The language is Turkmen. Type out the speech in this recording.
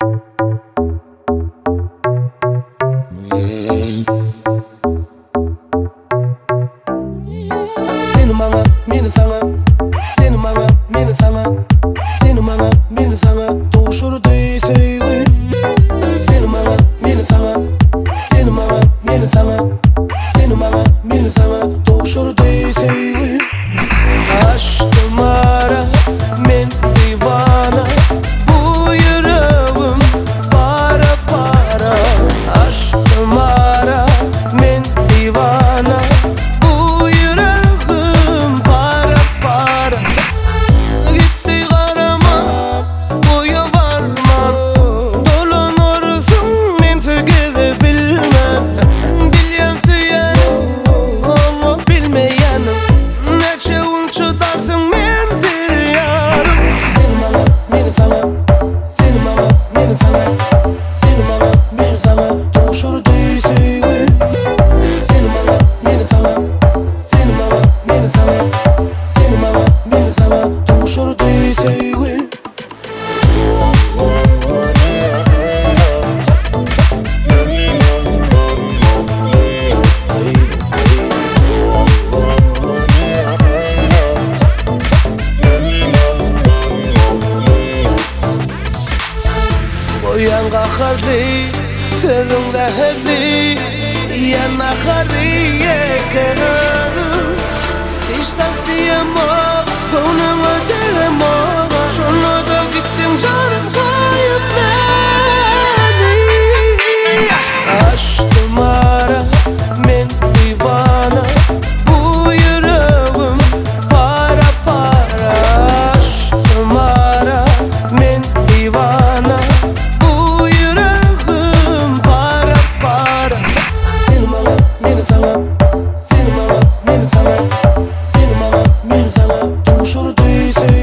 Seni maňa, meni saňa, Seni maňa, meni saňa, Seni maňa, meni saňa duşurdy söýgi. Seni maňa, meni saňa, Seni maňa, meni saňa, Seni maňa, meni saňa duşurdy söýgi. Açdym ara, men diwana, Bu ýüregim para-para. Açdym ara, men diwana, Bu ýüregim para-para. Gitdi garama, boýa barman, Dolanarsyň mensiz gezebilmän. Bilýän söýýänim, oňa bilmeýänim, Näçe gün çydarsyň mensiz ýarym. Seni maňa, meni saňa, Seni maňa, meni saňa, Seni maňa, meni saňa duşurdy söýgi. Seni maňa, meni saňa, Seni maňa, meni saňa, Seni maňa, meni saňa duşurdy söýgi. Goýan gaharly, sözüň zäherli, Iýen nahary ýeke özüm. Hiç zat diýemok, göwnüňe degemok, Şonda-da gitdiň janym goýup meni. Açdym ara, men diwana, Bu ýüregim para-para. Açdym ara, men diwana, Bu ýüregim para-para. Seni maňa, meni saňa, Seni maňa, meni saňa, Seni maňa, meni saňa duşurdy söýgi.